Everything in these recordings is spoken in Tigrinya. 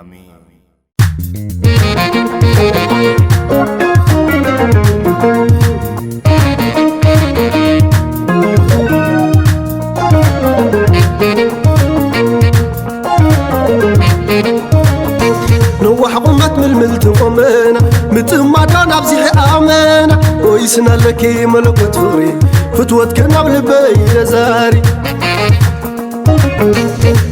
ኣሜን። ነዋሕ ቁመት ምልምልቲ ቆመና፣ ምጥማዳ ናብዚሕ ኣመና። ጎይስና ኣለኪ መለኮት ፍቕሪ፣ ፍትወትኪ ናብ ልበይ ተዛሪ።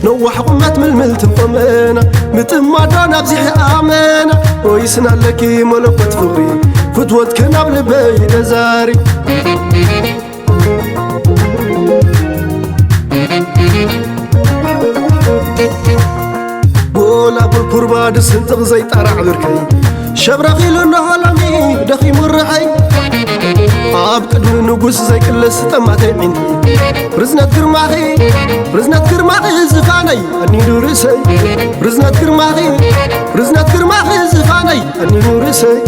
ነዋሕ ቁመት ምልምልቲ ቆመና፣ ምጥማዳ ናብዚሕ ኣመና። ጎይስና ኣለኪ መለኮት ፍቕሪ፣ ፍትወትኪ ናብ ልበይ ተዛሪ። ጎላ ብርኩርባ ድስንጥቕ ዘይጠራዕ ብርከይ፣ ሸብረኺሉ እንሆ ሎሚ ደኺሙ ርዐይ። ኣብ ቅድሚ ንጉስ ዘይቅለስ ጠማተይ ዒንቲ፣ ርዝነት ግርማኺ፣ ርዝነት ግርማኺ ዝፋነይ ኣኒኑ ርእሰይ። ርዝነት ግርማኺ፣ ርዝነት ግርማኺ ዝፋነይ ኣኒኑ ርእሰይ።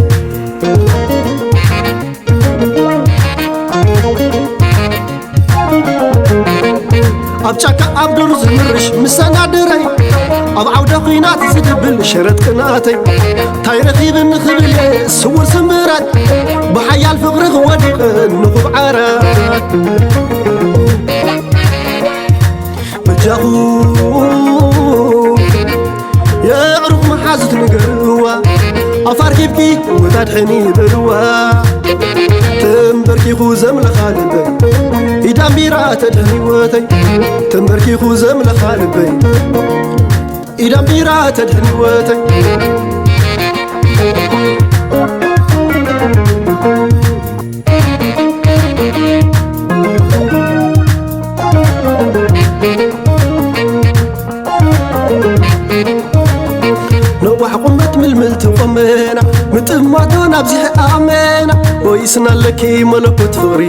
ኣብ ጫካ ኣብ ዱር ዝምርሽ ምሰናድረይ፣ ኣብ ዓውደ ኲናት ዝድብል ሸረጥ ቅናተይ። ታይ ረኺብኒ ክብል እየ ስውር ስምረት፣ ብሓያል ፍቕርኺ ወዲቐ ንኹብ ዓራት። በጃኹ የዕሩኽ መሓዙት ንገርዋ፣ ኣፍ ኣርኪብኪ ህይወት ኣድሕኒ በልዋ። ተንበርኪኹ ዘምለኻ ልበይ፣ ኢድ ኣንቢራ ተድሕን ህይወተይ። ተንበርኪኹ ዘምለኻ ልበይ፣ ኢድ ኣንቢራ ተድሕን ህይወተይ። ነዋሕ ቁመት ምልምልቲ ቆመና፣ ምጥማቶ ናብዚሕ ኣመና። ወይስና ኣለኪ መለኮት ፍቕሪ፣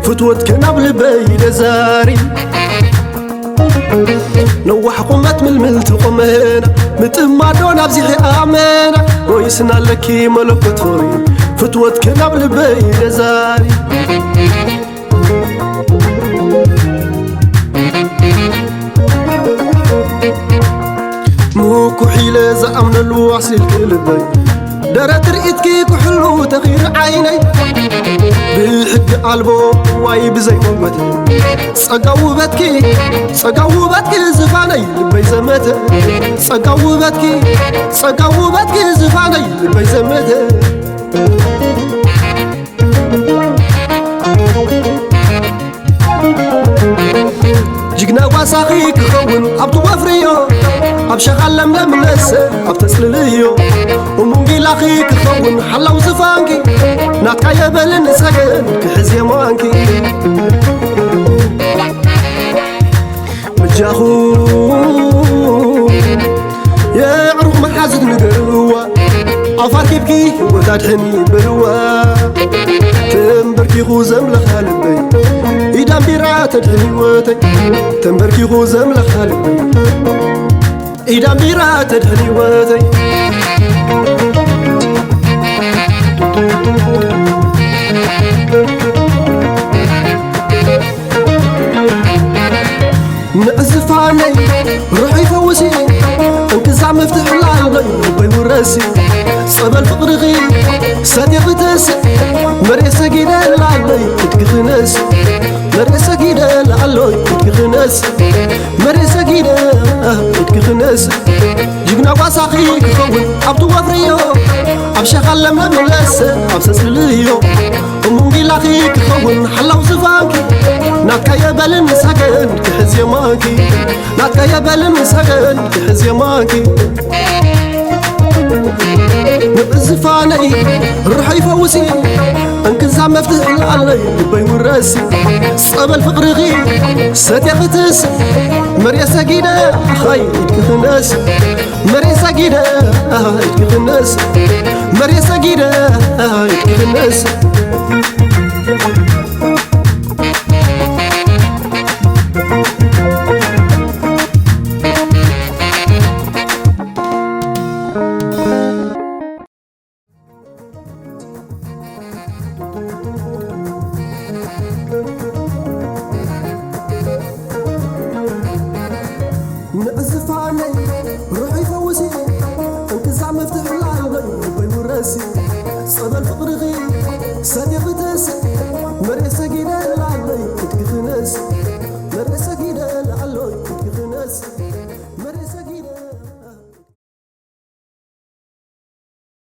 ፍትወትኪ ናብ ልበይ ደዛሪ። ነዋሕ ቁመት ምልምልቲ ቆመና፣ ምጥማዶ ናብዚሕ ኣመና። ወይስና ኣለኪ መለኮት ፍቕሪ፣ ፍትወትኪ ናብ ልበይ ደዛሪ። ምኩሕ ኢለ ዝኣምነሉ ኣስሊልኪ ልበይ፣ ደረት ርኢትኪ ክሕሉ ተኺሩ ዓይነይ። ብሕጊ ኣልቦ ዋይ ብዘይ መንጎት፣ ጸጋ ውበትኪ፣ ጸጋ ውበትኪ ዝፋነይ ልበይ ዘመተ። ጸጋ ውበትኪ፣ ጸጋ ውበትኪ ዝፋነይ ልበይ ዘመተ። ጅግና ጓሳኺ ክኸውን ኣብቲ ወፍርዮ፣ ኣብ ሸኻል ለምለም ለሰ ኣብ ተጽልልዮ። እሙን ጊላኺ ክኸውን ሓላው ዝፋንኪ፣ ናትካ የበልን ሰገን ክሕዝ የማንኪ። በጃኹ የዕሩኽ መሓዙት ንገርዋ፣ ኣፍ ኣርኪብኪ ህይወት ኣድሕኒ በልዋ። ተንበርኪኹ ዘምለኻ ልበይ፣ ኢድ ኣንቢራ ተድሕን ህይወተይ። ተንበርኪኹ ዘምለኻ ልበይ፣ ኢድ ኣንቢራ ተድሕን ህይወተይ። ንዕዝፋነይ ርሑ ይፈውሲ፣ እንክዛ መፍትሕ ላሎይ ልበይ ውረሲ። ጸበል ፍቕርኺ ሰትየ ክትስእ፣ መሬት ሰጊደ ላሎይ ኢድኪ ክነስ። መሬት ሰጊደ ላሎይ ኢድኪ ክነስ። መሬት ሰጊደ ኢድኪ ክነስ። ጅግና ጓሳኺ ክኸውን ኣብቲ ወፍርዮ፣ ኣብ ሸኻል ለምለም ለሰ ኣብ ሰስልልዮ። እሙን ጊላኺ ክኸውን ሓላው ዝፋንኪ፣ ናትካ የበልን ሰገን ክሕዝ የማንኪ። ናትካ የበልን ሰገን ክሕዝ የማንኪ። ንዕዝፋነይ ርሑ ይፈውሲ፣ እንክዛ መፍትሕ ኣለይ ልበይ ውረሲ። ጸበል ፍቕርኺ ሰትየ ክትስእ፣ መርየ ሰጊደ ኣኻይ ኢድኪ ክነስ። መርየ ሰጊደ ኣኻ ኢድኪ ክነስ። መርየ ሰጊደ ኣኻ ኢድኪ ክነስ። ንዕዝፋ ሩሑ ይፈውሲ እንክዛ መፍትሕ ላለይ ልበይ ውረሲ ጸበል ፍቕርኺ ሰቲ ክትስ መሬት ሰጊደ ላለይ ክትክትነስ